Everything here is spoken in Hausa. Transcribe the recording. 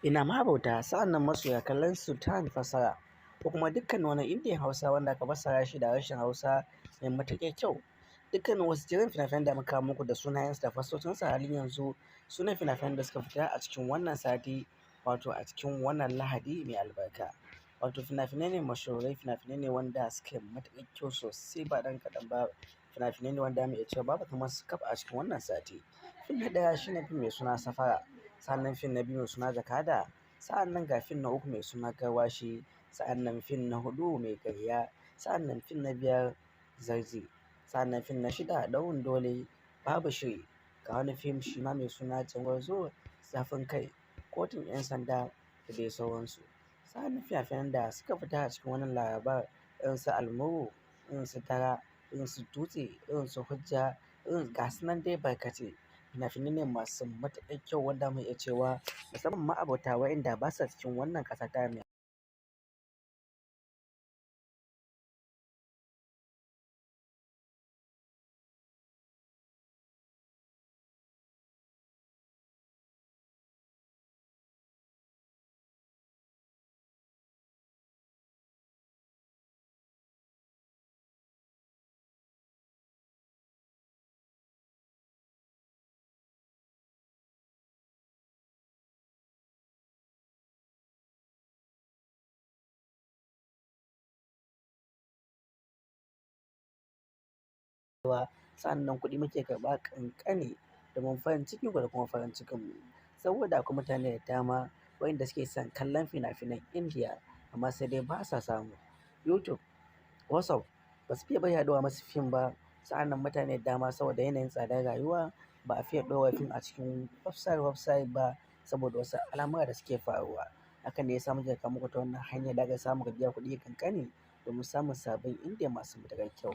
Ina ma'abota sa'annan masoya kallon Sultan fassara ko kuma dukkan wani Indian Hausa wanda aka fassara shi da harshen Hausa mai matuƙar kyau. Dukkanin wasu jerin fina-finan da muka kawo muku da sunayensu da fassarorinsu a halin yanzu su ne fina-finan da suka fita a cikin wannan sati, wato a cikin wannan Lahadi mai albarka. Wato fina-finai ne mashahurai, fina-finai ne wanda suka yi matuƙar kyau sosai ba ɗan kaɗan ba. Fina-finai ne wanda zamu iya cewa babu kamar su kaf a cikin wannan sati. Fim na ɗaya shine fim mai suna Safara, sa'annan fim na biyu mai suna Jakada, sa'annan ga fim na uku mai suna Garwashi, sa'annan fim na huɗu Mai Gayya, sa'annan fim na biyar Zargi, sa'annan fim na shida Ɗaurin Dole, Babu Shiri, ga wani fim shi ma mai suna Jangwarzo, Zafin Kai, Kotun 'Yan Sanda da dai sauransu. Sa'annan fina-finan da suka fita a cikin wannan Larabar irin su Almuru, irin su Dara, irin su Dutse, irin su Hujja, irin ga su nan dai barkatai. Fina-finai ne masu matuƙar kyau wanda mu iya cewa musamman ma'abota wa'inda ba sa cikin wannan ƙasa ta mai Sa'annan kuɗi muke karɓa ƙanƙani domin farin cikin ku da kuma farin cikin mu. Saboda akwai mutane da dama wa'inda suke son kallon fina-finan Indiya amma sai dai ba sa samu. YouTube, WhatsApp ba su fiye bari a ɗora masu fim ba. Sa'annan mutane da dama saboda yanayin tsadar rayuwa ba a fiye ɗora fim a cikin website ba saboda wasu al'amura da suke faruwa. Hakan ne ya sa muke kawo muku ta wannan hanyar da aka samu ka biya kuɗi ƙanƙani domin samun sabbin Indiya masu matuƙar kyau.